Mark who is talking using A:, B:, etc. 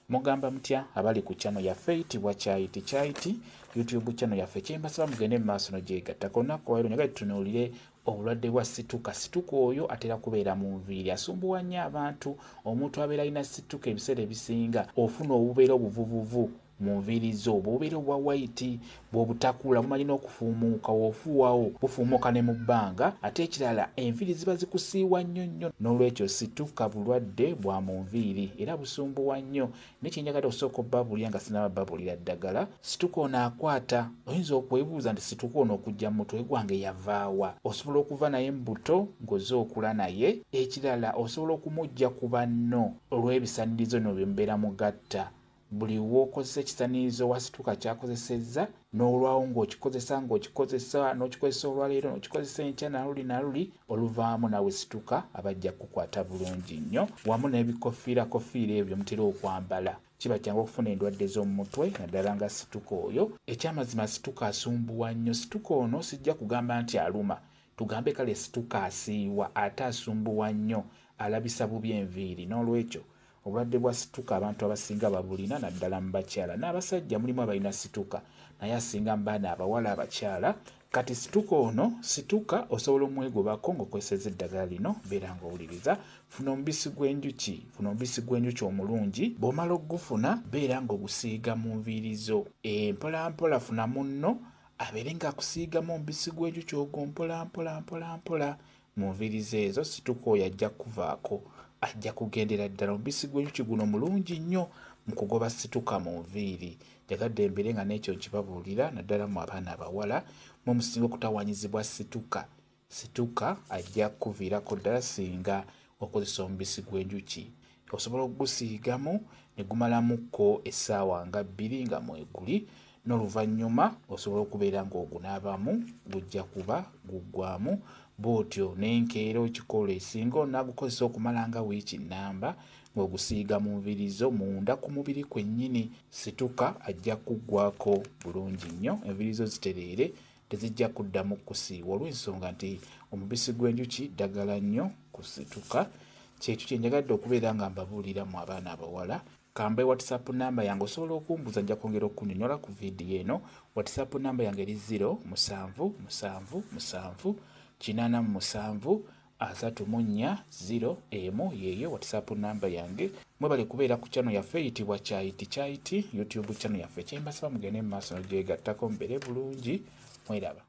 A: Mugamba mutya abali ku channel yaffe eyitibwa Kyayiti Kyayiti YouTube channel yaffe? Kyembasaba mugende mu maaso nogyegattako. Olunaku olwaleero njagala tutunuulire obulwadde bwa situka. Situka oyo atera kubeera mu nviiri, asumbuwa nnyo abantu. Omuntu abeera alina situka ebiseera ebisinga ofuna obubeera obuvuvuvu mu nviiri zo, bw'obubeera obwa white bw'obutakula bumanyi n'okufuumuuka, w'ofuuwawo bufuumuuka ne mu bbanga. Ate ekirala enviiri ziba zikusiiwa nnyo nnyo. N'olwekyo situka bulwadde bwa mu nviiri era busumbuwa nnyo. Naye kye njagala okusooka obbabuulira nga sinnaba babuulira ddagala, situka ono akwata. Oyinza okwebuuza nti situka ono okujja mu mutwe gwange yavaawa? Osobola okuva naye mu buto ng'ozze okula naye. Ekirala osobola okumuggya ku banno olw'ebisanirizo bino bye mubeera mugatta. Buli w'okozesa ekisanirizo wa situka ky'akozesezza n'olwawo ng'okikozesa ng'okikozesa n'okikozesa olwaleero n'okikozesa enkya naluli naluli, oluvaamu nawe situka abajja kukukwata bulungi nnyo. Wamu n'ebikofiirakofiira ebyo mutera okwambala, kiba kyangu okufuna endwadde z'omu mutwe naddala nga situka oyo. Ekyamazima situka asumbuwa nnyo. Situka ono sijja kugamba nti aluma, tugambe kale situka asiiwa ate asumbuwa nnyo, alabisa bubi enviiri. N'olwekyo obulwadde bwa situka abantu abasinga babulina, naddala mu bakyala n'abasajja mulimu abalina situka, naye asinga mu baana abawala abakyala. Kati situka ono, situka osobola omwegobako ng'okozesezza eddagala lino. Beera ng'owuliriza. Funa omubisi gw'enjuki, funa omubisi gw'enjuki omulungi. Bw'omala okugufuna, beera ng'ogusiiga mu nviiri zo. Mpola mpola funa munno abeere ng'akusiigamu omubisi gw'enjuki ogwo mpola mpola mpola mpola mu nviiri ze ezo. Situka oyo ajja kuvaako, ajja kugendera ddala. Omubisi gw'enjuki guno mulungi nnyo mu kugoba situka mu nviiri. Njagadde mbeere nga n'ekyo nkibabuulira, naddala mu abaana abawala mwe musinga okutawaanyizibwa situka. Situka ajja kukuviirako ddala singa okozesa omubisi gw'enjuki. Osobola okugusiigamu ne gumalamukko essaawa nga 2 nga mweguli, n'oluvannyuma osobola okubeera ng'ogunaabamu, gujja kuba guggwamu bw'otyo. N'enkeera okikola, singa onaagukozesa okumala nga wiiki nnamba ng'ogusiiga mu nviiri zo munda ku mubiri kwennyini, situka ajja kuggwako bulungi nnyo, enviiri zo zitereere, tezijja kuddamu kusiiwa olw'ensonga nti omubisi gw'enjuki ddagala nnyo ku situka. Kyekyo kye njagadde okubeera nga mbabuulira mu abaana abawala. Kambe WhatsApp namba yange, osobola okumbuuza, nja kwongera okunnyonnyola ku vidiyo eno. WhatsApp namba yange eri 0 7 7 7 87 34 0 1, yeeyo WhatsApp namba yange. Mwebale kubeera ku channel yaffe eyitibwa Kyayiti Kyayiti YouTube channel yaffe. Kyembasaba mugende mu maaso nogyegattako, mubeere bulungi, mweraba.